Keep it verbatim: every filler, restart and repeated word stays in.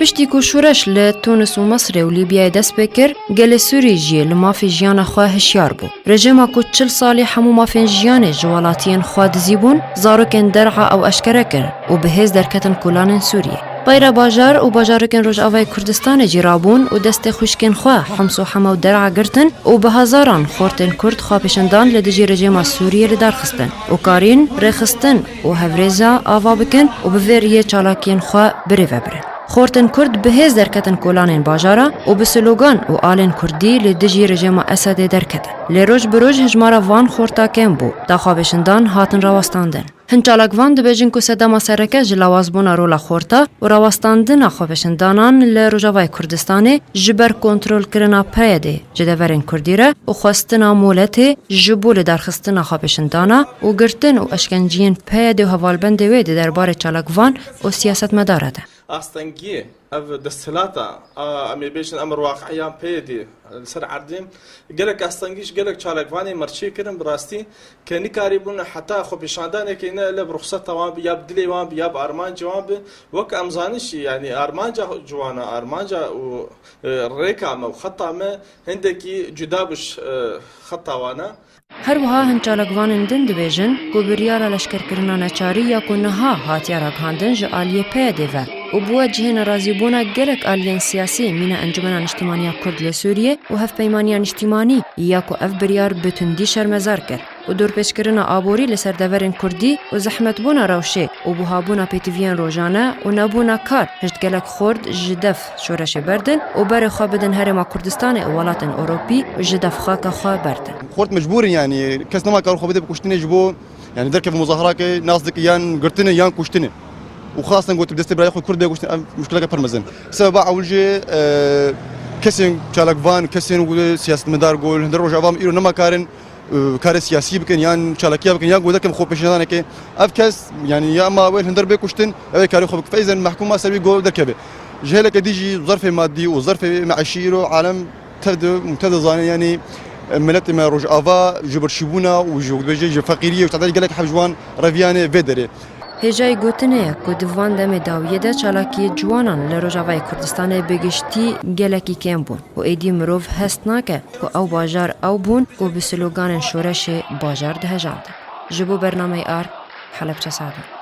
Piştî ku şoreş li Tunis û Misrê û Lîbyayê dest pê kir, gelê Sûrî jî li mafê jiyana xwe hişyar bû. Rejîma ku çil salî hemû mafên jiyanê ji welatiyên xwe dizîbûn, zarokên derha ew eşkere kirin û bi hêz derketin kolanên Sûriyê. Peyre bajar û bajarokên Rojavayê Kurdistanê jî rabûn û destê xwişkên xwe Hims û Hema û Der'a girtin û bi hezaran xortên Kurd xwepêşandan li dijî rejîma Sûriyê li dar xistin û karîn rêxistin û hevrêza ava bikin û bi vê riyê çalakiyên xwe birêve birin. Xortên Kurd bi hêz derketin kolanên bajara û bi slogan û alên Kurdî li dijî rejîma Esedê derketin. Lê roj bi roj hejmara van xorta kêm bû, da xwepêşandan hatin rawestandin. Hin çalakvan dibêjin ku sedema sereke ji lawazbûna rola xorta û rawestandina xwepêşandanan li Rojavayê Kurdistanê ji ber kontrolkirina P Y D'ê ji deverên Kurdî re û xwestina moletê ji bo lidarxistina xwepêşandana û girtin û eşkenciyên P Y D û hevalbendê wê di derbarê çalakvan û siyasetmedara de. Astengiyê ev desthilata, a, em ê bêjin, em waqiyan P Y D li ser erdê gelek astengî ji gelek çalakvanê me re çêkirin, bi rastî ke nikarîbûn heta xwepêşandanekê ne li bi ruxseta wan bi, ya bi dilê wan bi, ya bi armancê wan bi. Wek em zanin jî, yanî armanca ciwana, armanca û, e, rêka me û xeta me hindekî cuda bi ji, e, xeta wan e. Her wiha hin çalakvanên din dibêjin ku biryara leşkerkirina neçarî ya ku niha hatiye ragihandin ji aliyê P Y D ve û bûye cihê nerazîbûna gelek aliyên siyasî mîna Encûmena Niştîmaniya Kurd li Sûriyê û Hevpeymaniya Niştîmanî ya ku ev biryar bi tundî şermezar kir û dorpêçkirina aborî li ser deverên Kurdî û zehmetbûna rewşê û buhabûna pêtiviyên rojane û nebûna kar hişt gelek xort ji def şoreşê berdin û berê xwe bidin Herêma Kurdistanê û welatên Ewropî û ji def xaka xwe berdin. Xort mecbûr in, yanî kes nema kar xwe bide bi kuştinê ji bo, yanî derkeve muzaharake nas dike yan girtine yan kuştine. Û xasten got bi destê birayê xwe Kurd bê kuştin, ev muşkileke pir mezin. Sebeba ewil jî, e, kesên çalakvan, kesên wê siyasetmedar got, li hundir Rojava em îro nema karin, e, karê siyasî bikin, yan çalakiya bikin, yan got derkevin xwepêşandanekê. Ev kes, yanî ya ma wê li hundir bê kuştin, ew ê karê xwe bike. Feyzen mehkûma ser wî got derkeve. Ji hêleke dî jî zerfê madî û zerfê meîşî îro alem tev di, tev dizane, yanî, e, miletê me Rojava ji birçîbûna û ji, dibêje, ji feqîriyê û tehdê gelek heb ji wan reviyane vê derê. Hêjayî gotinê ye ku di van demê dawiyê de çalakiyê ciwanan li Rojavayê Kurdistanê bi giştî gelekî kêm bûn û êdî mirov hest nake ku ew bajar ew bûn ku bi sloganên şoreşê bajar dihejandin. Ji bo bernameyê Ar, Helebçe Sade.